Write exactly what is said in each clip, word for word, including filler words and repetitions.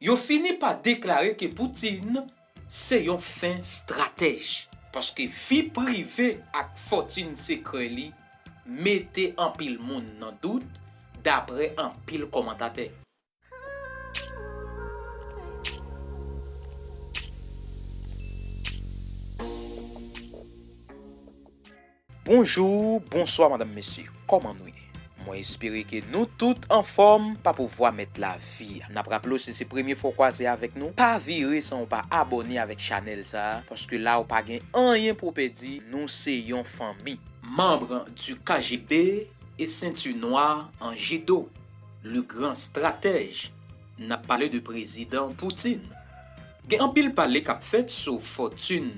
Yo fini pa deklare ke Putin se yon fen stratèj, paske vi prive ak fòtin sekrè li mete anpil moun nan dout, dapre anpil kòmantatè. Bonjou, bonswa, madanm, mesye. Kòman nou ye? Mwen espere ke nou tout anfòm pa pouvwa mèt lavi a. N ap raple w, si se premye fwa w kwaze avèk nou, pa vire san w pa abòne avèk chanèl sa a, paske la ou pa gen anyen pou w pèdi, nou se yon fanmi. Membre du K G B et ceinture noire en judo, le grand stratège, n ap pale de prezidan Putin. Gen anpil pale k ap fèt sou fòtin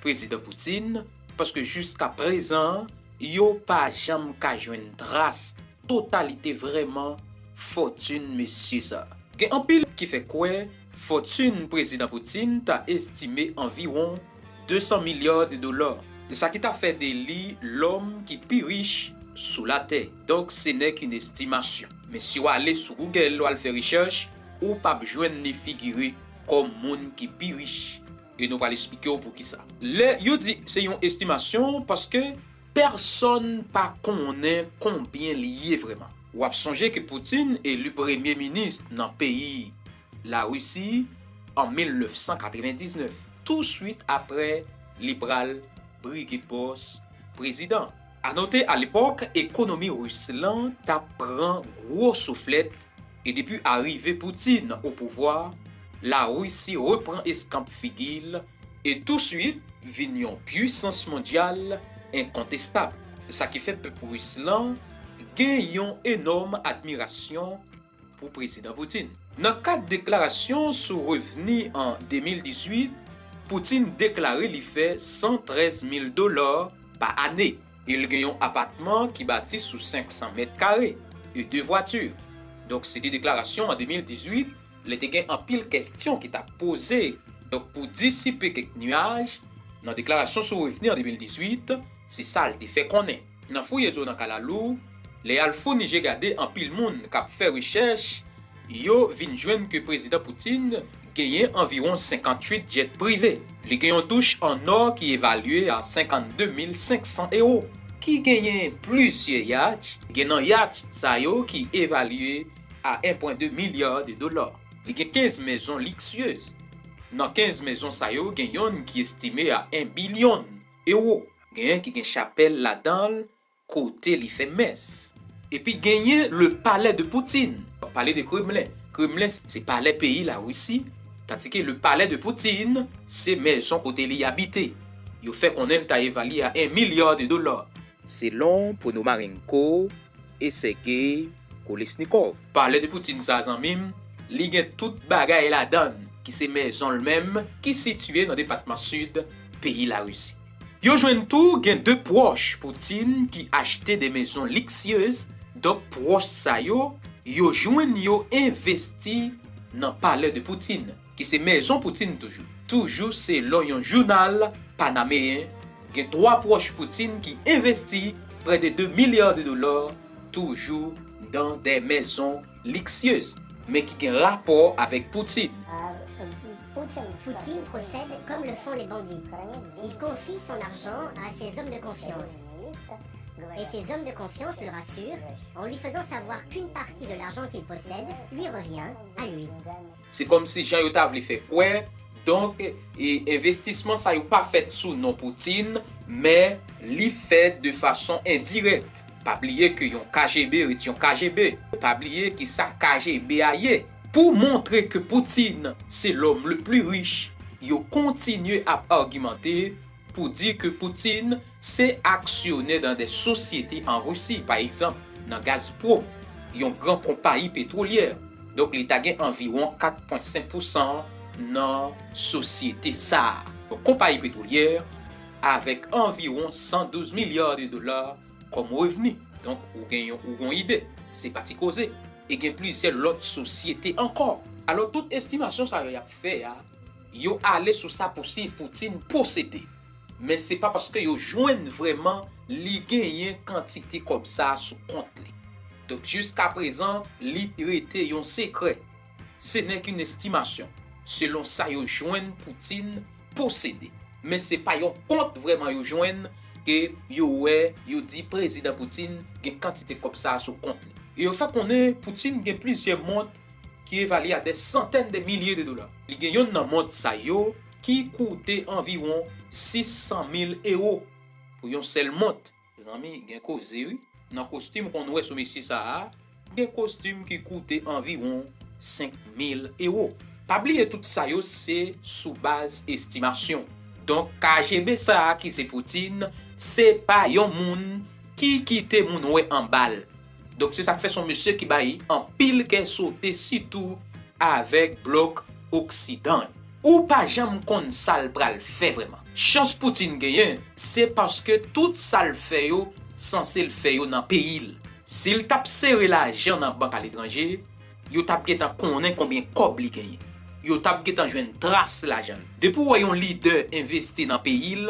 prezidan Putin, paske jiska prezan, yo pa janm ka jwenn tras totalite vrèman fòtin mesye sa. Gen anpil ki fè kwè fòtin prezidan Putin ta estime anviwon de san milya de dola. Se sa ki ta fè de li lòm ki pi rich sou latè. Donk, se nèk yon estimasyon. Men si w ale sou Google, w al fè rechèch, ou p ap jwenn li figire kòm moun ki pi rich. E nou pral esplike w poukisa. Lè yo di se yon estimasyon, paske pèsonn pa konnen konbyen li ye vrèman. W ap sonje ke Putin eli premye minis nan peyi Larisi an mil nèf san katrevendiznèf, touswit apre li pral brige pòs prezidan. A note, alepòk, ekonomi ris lan t ap pran gwo souflèt, e depi arive Putin o pouvwa, Larisi repran eskanp figi l e touswit vin yon pwisans mondyal enkontestab. Sa ki fè pèp ris lan gen yon enòm admirasyon pou prezidan Putin. Nan kad deklarasyon sou revni an de mil dizuit, Putin deklare li fè san trèz mil dola pa ane. E l gen yon apatman ki bati sou senk san mèt kare e de vwati. Donk, se te deklarasyon an de mil dizuit, lè te gen anpil kèsyon ki t ap poze. Donk, pou disipe kèk nyaj, nan deklarasyon sou revni an de mil dizuit, se sa l te fè konnen. Nan fouye zo nan kalalou, lè y al founi je gade anpil moun k ap fè rechèch, yo vin jwenn ke prezidan Putin genyen anviwon senkantuit jèt prive. Li gen yon douch an nò ki evalye a senkannde mil senk san ewo, ki genyen plizyè yach. Gen nan yach sa yo ki evalye a en pwen de milya de dola. Li gen kenz mezon liksyez. Nan kenz mezon sa yo, gen yonn ki estime a en bilyon ewo. Genyen ki gen chapèl ladan l kote li fè mès. Epi genyen le palais de Poutine. Palais de Kremlin. Kremlin se palè peyi Larisi, tandike le palais de Poutine se mezon kote li abite. Yo fè konnen l ta evalye a en milya de dola. Selon Ponomarenko e Sergei Kolesnikov. Palais de Poutine sa, zanmi m, li gen tout bagay ladan l, ki se mezon l menm, ki sitiye nan depatman sid peyi Larisi. Yo jwenn tou gen de pwòch Putin ki achte de mezon liksyez, donk pwòch sa yo, yo jwenn yo envesti nan palè de Putin, ki se mezon Putin toujou. Toujou selon yon jounal panameyen, gen twa pwòch Putin ki envesti prè de de milya de dola toujou dans des maisons luxueuses, men ki gen rapò avèk Putin. Poutine procède comme le font les bandits. Il confie son argent à ses hommes de confiance. Et ces hommes de confiance le rassurent en lui faisant savoir qu'une partie de l'argent qu'il possède lui revient à lui. Se kòmsi jan yo ta vle fè kwè, donk, e, envestisman sa yo pa fèt sou non Putin, men li fèt de fason endirèk. Pa bliye ke yon K G B ret yon K G B. Pa bliye ki sa K G B a ye. Pou montre ke Putin se lòm le pli rich, yo kontinye ap agimante pou di ke Putin se aksyonè nan de sosyete an Risi, pa egzanp, nan Gazprom, yon gran konpayi petwolyè. Donk, li ta gen anviwon kat pwen senk pousan nan sosyete sa a. Yon konpayi petwolyè avèk anviwon san douz milya de dola kòm revni. Donk, ou gen yon, ou gen yon ide. Se pa ti koze. E gen plizyè lòt sosyete ankò. Alò, tout estimasyon sa yo y ap fè a, yo ale sou sa Pousi-, Putin posede. Men se pa paske yo jwenn vrèman li genyen kantite kòb sa a sou kont li. Donk, jiskaprezan, li rete yon sekrè. Ce n'est qu'une estimation, selon sa yo jwenn Poutine posede. Men se pa yon kont vrèman yo jwenn ke yo wè, yo di Prezidan Poutine gen kantite kòb sa a sou kont li. E yo fè konnen Poutine gen plizyè mont ki evalye a des centaines de milliers de dollars. Li gen yonn nan mont sa yo ki koute anviwon sis san mil ewo pou yon sèl mont. Zanmi, gen koze wi. Nan kostim konn wè sou mesye sa a, gen kostim ki koute anviwon senk mil ewo. Pa bliye tout sa yo se sou baz estimasyon. Donk K G B sa a ki se Poutine, se pa yon moun ki kite moun wè anba l. Donk se sa k fè se yon mesye ki bay anpil kè sote sitou avèk blòk oksidan. Ou pa janm konn sa l pral fè vrèman. Chans Poutine genyen, se paske tout sa l fè yo, sanse l fè yo nan peyi l. Si l t ap sere lajan nan bank aletranje, yo t ap gentan konnen konbyen kòb li genyen. Yo t ap gentan jwenn tras lajan l. Depi w wè yon lidè envesti nan peyi l,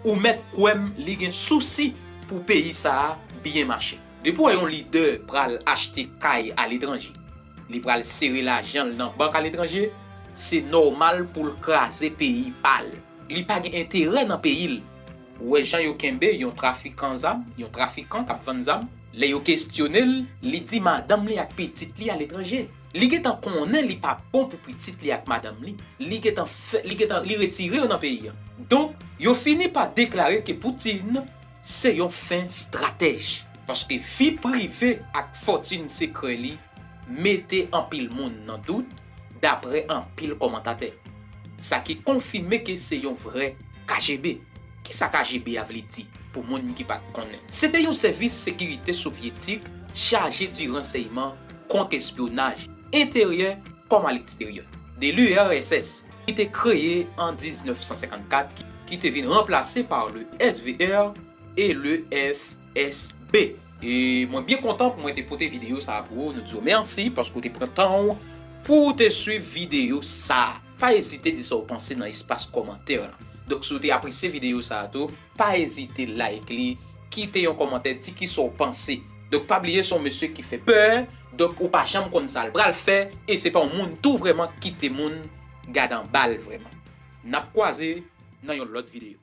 ou mèt kwè m li gen sousi pou peyi sa a byen mache. Depi w wè yon lidè pral achte kay aletranje, li pral sere lajan l nan bank aletranje, se nòmal pou l kraze peyi pa l. Li pa gen enterè nan peyi l. Ou wè jan yo kenbe yon trafikan zam, yon trafikan k ap vann zam, lè yo kesyone l, li di madanm li ak pitit li aletranje. Li gentan konnen li pa bon pou pitit li ak madanm li. Li gentan fè, li gentan, li retire yo nan peyi a. Donk, yo fini pa deklare ke Poutine se yon fen stratèj. Paske vi prive ak fòtin sekrè li mete anpil moun nan dout, dapre anpil kòmantatè. Sa ki konfime ke se yon vrè K G B. Kisa K G B a vle di pou moun ki pa t konnen? Se te yon sèvis sekirite sovyetik chaje di ransèyman kont espyonaj enteryè kòm aleksteryè. De l'U R S S, ki te kreye an diznèf san senkannkat, ki, ki te vin ranplase pa le S V R e le F S B. E mwen byen kontan pou mwen te pote videyo sa a pou ou. Nou di w mèsi paske w te pran tan w pou w te swiv videyo sa a. Pa ezite di sa w panse nan espas kòmantè la. Donk si w te apresye videyo sa a tou, pa ezite like li, kite yon kòmantè, di kisa w panse. Donk pa bliye se yon mesye ki fè pè, donk ou pa janm konn sa l pral fè, e se pa yon moun tou vrèman kite moun gade anba l vrèman. N ap kwaze nan yon lòt videyo.